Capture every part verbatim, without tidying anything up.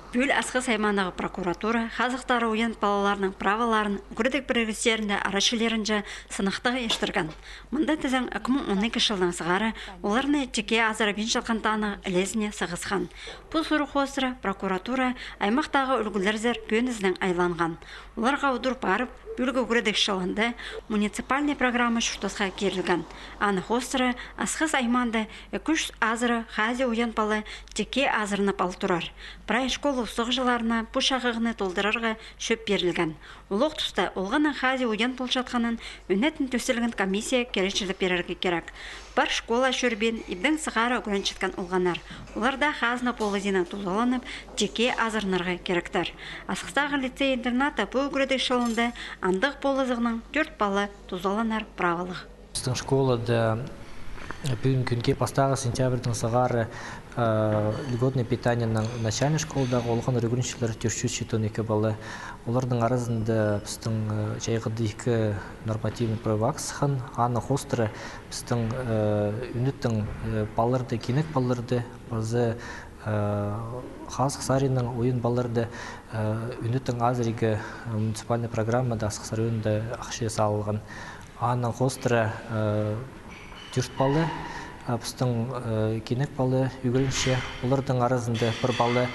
Пӱӱл Асхыс аймаандағы прокуратура хазахтары уян палаларның праволарын ӱгредіг пірігістерінде арачылирынҷа сынахтығ иртірген. Мында тізең ікі муң он ікі чылдаң сығара оларны тикке азырабинчатханнарның ілезіне сығысхан. Пу сурығ хоостыра прокуратура аймахтағы ӱлгӱлерзер кӧнізінең айланған. Оларға удур парып, пӱӱлгі ӱгредіг чылында муниципальнай программа чуртасха кирілген. Аны хоостыра Асхыс аймаанда ікі чӱс азыра хазии уян пала тикке азырынып ал турар. Прай школа устағҷыларына пу чағығны толдырарға чӧп пирілген. Олох туста олғанның хазии уян полчатханын ӱнетін тӧстелген комиссия киречілеп пирерге кирек. Пар школа чӧрбеен ибдең сығара ӱгренчеткен олғаннар. Олар даа хазна полызинаң тузаланып, тикке азырынарға киректер. Асхыстағы лицей-интернатта пу ӱгредіг чылында андағ полызығнаң тӧрт пала тузаланар праволығ. Пістің школада, э, пӱӱн кӱнге, пастағы сентябрьдең сығара, э, льготный питаниенің начальный школадағы олғаннар ӱгренчелер тӧрт чӱс читон ікі пала. Оларның аразында пістің, э, чайғыда ікі нормативный правовой акт сыххан, аны хоостыра пістің, э, ӱнетін, э, палаларды, кинек палаларды, паза, э, Хазых саринаң уян палаларды, э, ӱнетін азырирға, э, муниципальный программада Асхыс районында ахча салылған. Аның хоостыра, э, тӧрт пала, э, пістің, э, кинек пала ӱгренче, оларның аразында пір пала,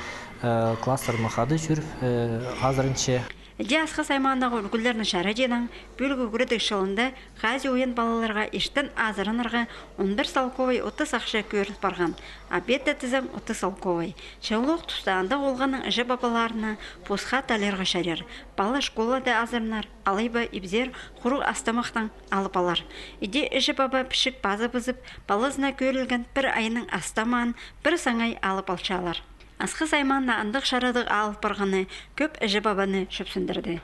э, класстарнаң хада чӧріп, э, азыринча. Іди Асхыс аймаандағы ӱлгӱлерні чарадынаң пӱӱлгі ӱгредіг чылында хазии уян палаларға иртен азырынарға он пір салковай отыс ахча кӧріл парған, обедте тізең отыс салковай. Че олох туста андағ олғанның іҷе-пабаларына посха талирға чарир. Пала школада азырынар, алай ба ибзер хуруғ ас-тамахтаң алып алар. Іди іҷе-паба пічік пазыбызып, палазына кӧрілген пір айның ас-тамаан пір саңай алып алчалар. Асхыс аймаанда андағ чарадығ алып парғаны кӧп іҷе-пабаны чӧпсіндірді.